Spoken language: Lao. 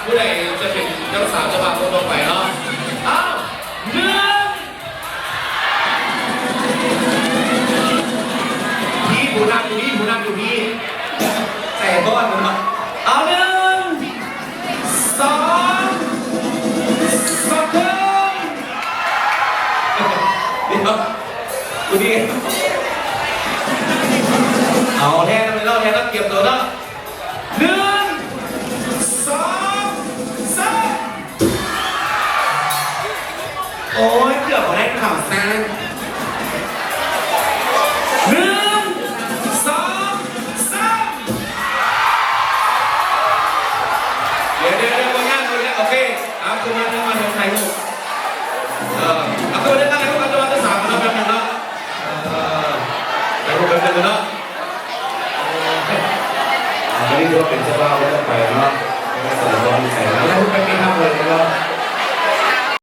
ຜູ້ໃດຈະເປັນເຈົ້າສາວເຈົ້າບ່າວຄົນຕໍ່ໄປເນາະ? ອ້າວ ໜຶ່ງ ມີຜູ້ນຳຢູ່ນີ້ ຜູ້ນຳຢູ່ນີ້ ໃສ່ບ່ອນເນາະ. ເອົາ ໜຶ່ງ ສອງ ສອງ ດຽວ ຜູ້ນີ້ ເອົາແທ້ແລ້ວເນາະ ແທ້ແລ້ວ ກຽມໂຕເນາະ. ໜຶ່ງ ສອງ ສາມ ໂອ້ຍ ເກືອບບໍ່ໄດ້ເຂົ້າຊ້າງ. ໜຶ່ງ ສອງ ສາມ ດຽວ ດຽວ ດຽວ ບໍ່ຍາກ ບໍ່ຍາກ ໂອເຄ ເອົາ ຂຶ້ນມາ ຂຶ້ນມາ ຖ່າຍຮູບ ເອີ ເອົາ ຂຶ້ນມາ ຖ່າຍຮູບ ເອົາ ຕົວ ຕົວສາມ ເນາະ ແປັບໜຶ່ງເນາະ ເອີ ຖ່າຍຮູບແປັບໜຶ່ງເນາະ. ອັນນີ້ຖືວ່າເປັນເຈົ້າບ່າວຄົນຕໍ່ໄປເນາະ ໃນການສະແດງຄວາມດີໃຈນະ ແລ້ວໄປກິນຂ້າວເລີຍເນາະ.